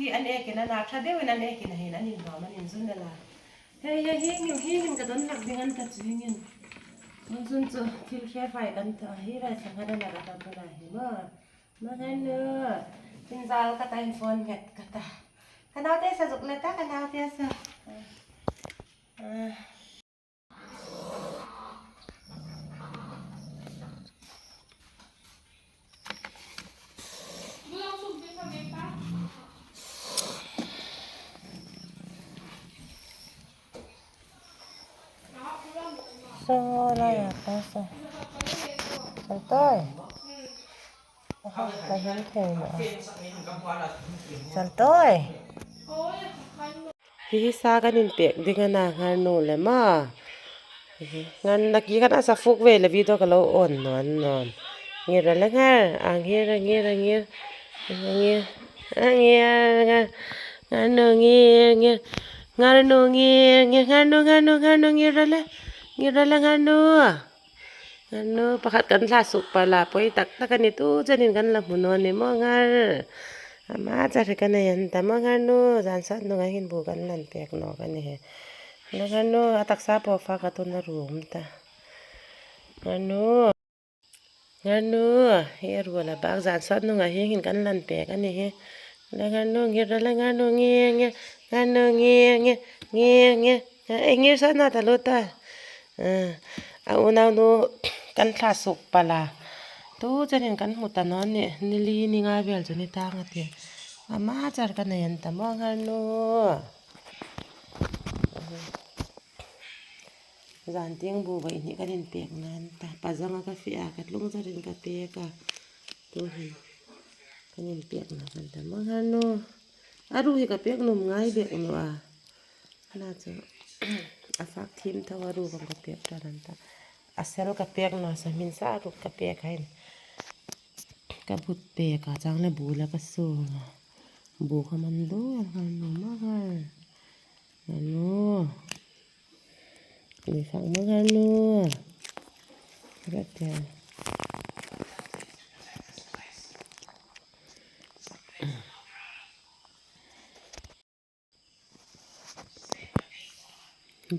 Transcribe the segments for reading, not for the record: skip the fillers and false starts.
hi an ekin a nak tha deuhin an ekin a hin an innuam an inzun a la. Hei hei hi ngin hi ngin ka dawn lak ding an ta chu ngin tun chun chu thil hre fai kan ta hi rai sangha da la ka bula hi mo ma ngai nu tin zal ka ta in phone nget ka ta ka nau te sa zuk le ta ka nau te sa. Saw laiah khan saw chal tawi ka hian thei lo a chal tawi hi hi sa kan inpek ding a na nghal nu leh maw ngan naki khan a safuk vel a video ka lo on nuan nuam ngir a la nghal a ngir a ngir a ngir a ngir a ngir nghal nghal nu ngir ngir nghal nu ngir ngir nghal nu nghal nu nghal nu ngir a la ngir a la nghal nu. Nu pakhat kan thla suk palh a pawi tak tak a ni tu chuanin kan la hmu nawn ni maw nghar ama char hi ka nei an ta maw nghar nu zan sat hnungah hian bu kan lan pek nawk a ni nghar nu a taksa pawh fak a tuna rum ta nghar nu nghar nu hi a rual a bak zan sat hnungah hian kan lan pek a ni hi nghar nu ngir la nghar nu nge nge nghar nu nge nge nge nge. Eng nge sat na ta lo ta a unau nu kan thla suk palh a tu chuanin kan hmu ta nawn nih nili ni nga vel chu ni tang a ti ama char ka nei an tam ang a nu zan teng bu vaih hnih kan inpek nan ta pazanga ka fiah a ka tlung charin ka pek a tu hi kan inpek na kan tam ang a nu a ru hi ka pek num ngai bek nu a. Na chu a fak thim tho a ruk ang ka pek tan an ta a sel ka pek na sa hmin sa a ruk ka pek a in ka but pek a chang le bu la ka sung a bu kha man deuh a nghal nu mak a nu lui fak mak a nu rat a.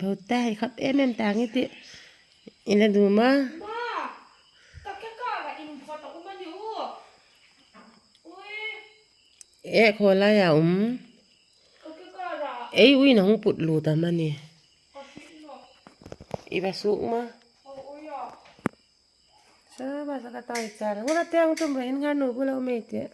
Bawta hei khap em em ta nge tih i la dum a. Eh khaw lai ah a awm ei ui nang put lut a mani i va suk ma sa ba sa ka tai char ngawt a tiang tum reng in nghar nu bulah awm ei teh.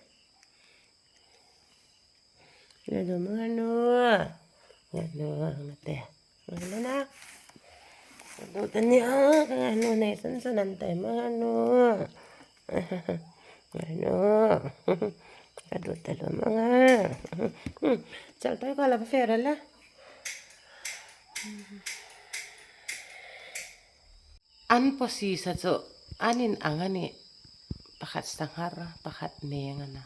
An pawsisa chu an in ang a ni pakhat sanghar pakhat meng a na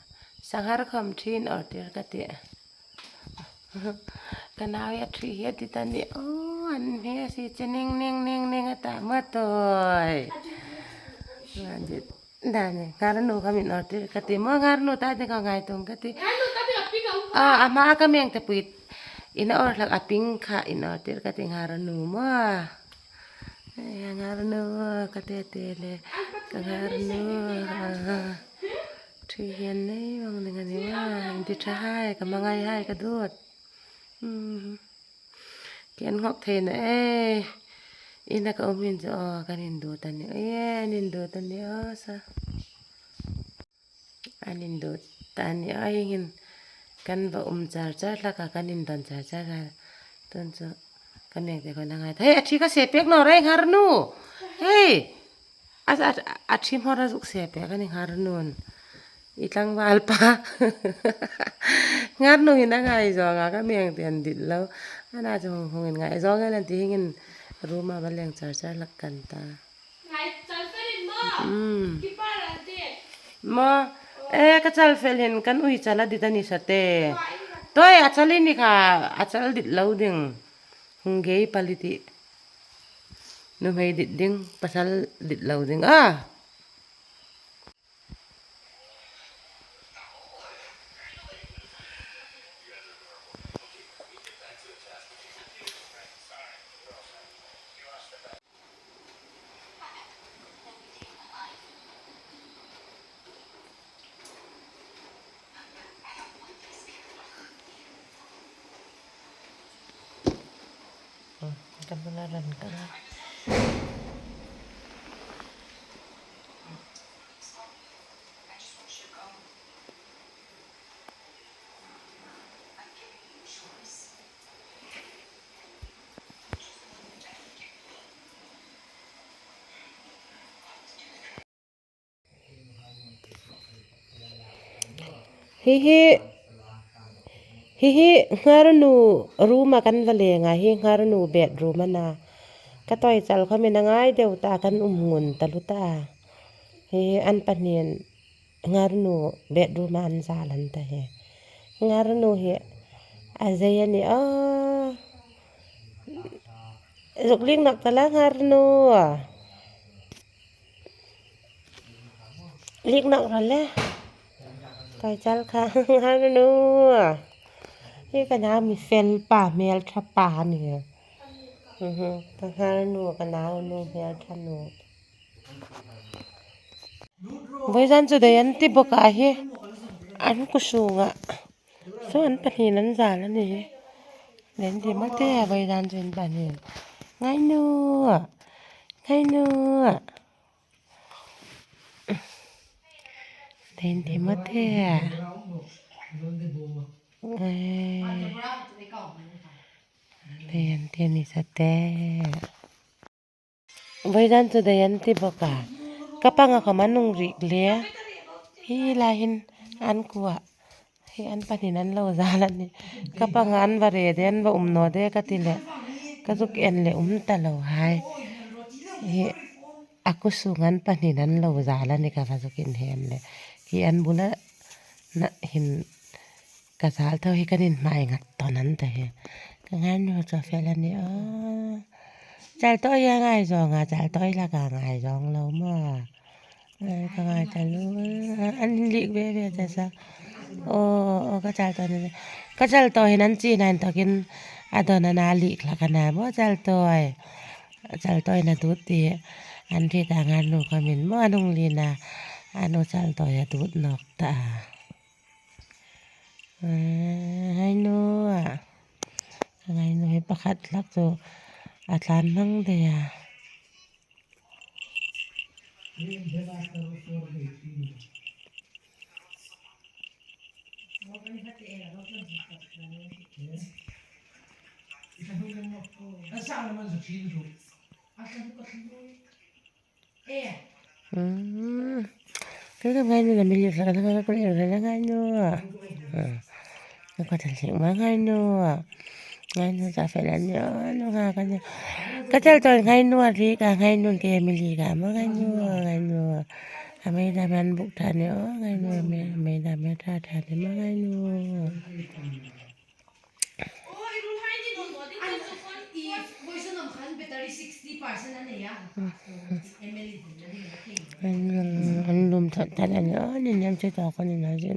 sanghar khawm thin awr tir ka tih ka nau hi a thi hi a ti ta ni aw an hmel a si che neng neng neng neng a tah maw tawi nghar nu kha min awr tir ka ti maw nghar nu ta te ka ngai tung ka ti a hma a ka meng te pui in a awr hlak a ping kha in awr tir ka ti nghar nu maw. Ngarnu ka te te le ka ngarnu thi hian nei vang ding a ni a inti tha hai ka hmangai hai ka dawt ke an nghawk thei na e ina ka awm hin chu aw kan induh ta ni e an induh ta ni aw sa an induh ta ni a hengin kan va awm char char hlak a kan indan char char a chuan chu ka mek te khawn a ngai hei a thi ka seh pek lo reng nghar nu hei a thi hmawr a zuk seh pek a ni nghar nun i tlangval pa nghar nu in a ngaizawng a ka meng te an dit lo a na chu hung hung in ngaizawng en an ti hengin room ah va leng char char hlak kan ta. Maw e ka chal fel hin kan ui chal a dit a ni sa te tuai a chal in kha a chal dit lo ding hung gei pali tih nu hmei dit ding pasal dit lo ding a. Ka bula rawn kal a. Hihi hihi hngarnu room a kan va leng a hi hngarnu bedroom a na ka toy chal khawm in a ngai deuh ta kan um ngun ta lu ta hihi an pahnih hngarnu bedroom a an zal an ta hi hngarnu hi a zei a ni aw zuk ling nak ta la hngarnu. Lik nak ral le kai chal kha ngar nu hi ka nau mi fel pa hmel tha pa ni ka ngar nu ka nau nu hmel tha nu vawizan chu dei an ti bawk ah hi an kuhsungah saw an pahnih an zal a ni dei an ti maw te a vawizan chu an pahnih ngainu ngainu. Vawidan chu dei an ti bawk a ka panga khawm an nung rih hle hi laiin an kuah hei an pahnih an lo zal a ni ka panga an va reh de an va awm nawh de ka ti leh ka zuk en leh awm ta lo hai ih a kusung an pahnih an lo zal a ni ka va zuk inhem leh khi an bula hin ka zal tho hi kan inhmai nghat tawn an ta hi ka ngainu chu a fel a ni aw chal tawh hi a ngaizawng a chal tawh hi laka ngaizawng lo maw. Ka ngai ta lu an lik ve ve ta sa aw aw ka chal tawh ni ka chal tawh hian an chin an takin a dawn a na lik hlak a na maw chal tawi chal tawi na dut tih an hriat ang a nu kha min maw a nung lin a a nu chal tawi a dut nawk ta a hai nu a ka ngai nu hi pakhat hlak chu a tlan hmang daih a. An lum that that a ni a ni nem che ta ka ni na zir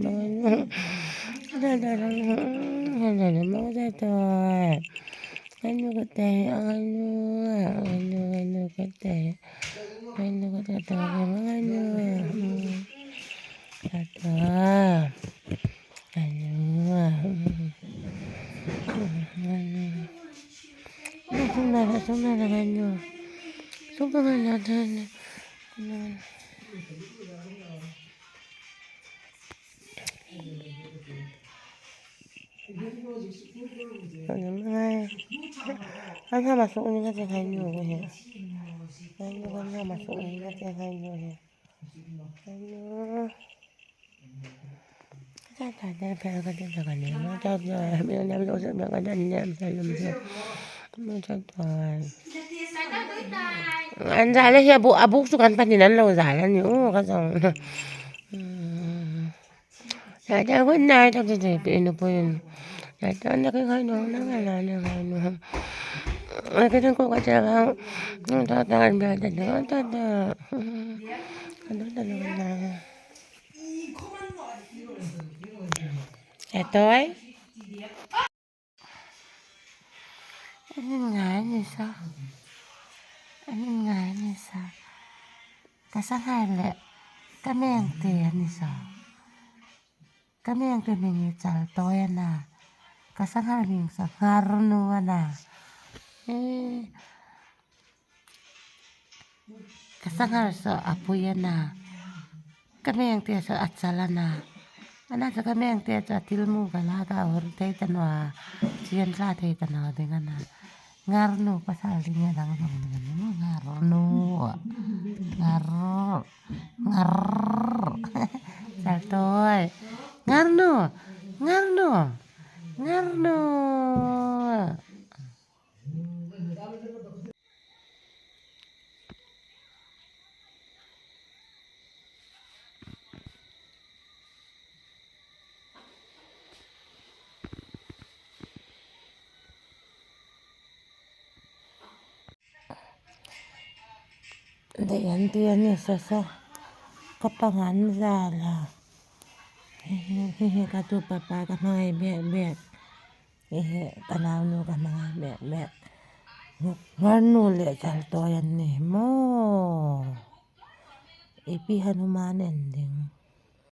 An zal a hi a buk a buk chu kan pahnih an lo zal a ni aw ka zawng Ka sanghar leh ka meng te a ni sa. Ka meng te hming hi chal tawi a na. Ka sanghar hming sanghar nu a na. Ka sanghar saw a pui a na ka meng te saw a chal a na a na chu ka meng te chu a til mu ka la ka awr thei ta nuah a chian thla thei ta nuah ding a na ngar nu pasal ding a dang zawng ding a ni maw ngar nu ngar ngar chal tawi ngar nu ngar nu ngar nu. Daih an ti a ni sasa ka pang an zal a hehe ka tu papa ka hmangaih ber ber. Hehe ka nau nu ka hmang a meh meh hmarnu leh chal tawi an ni maw i pi hanuman en ding.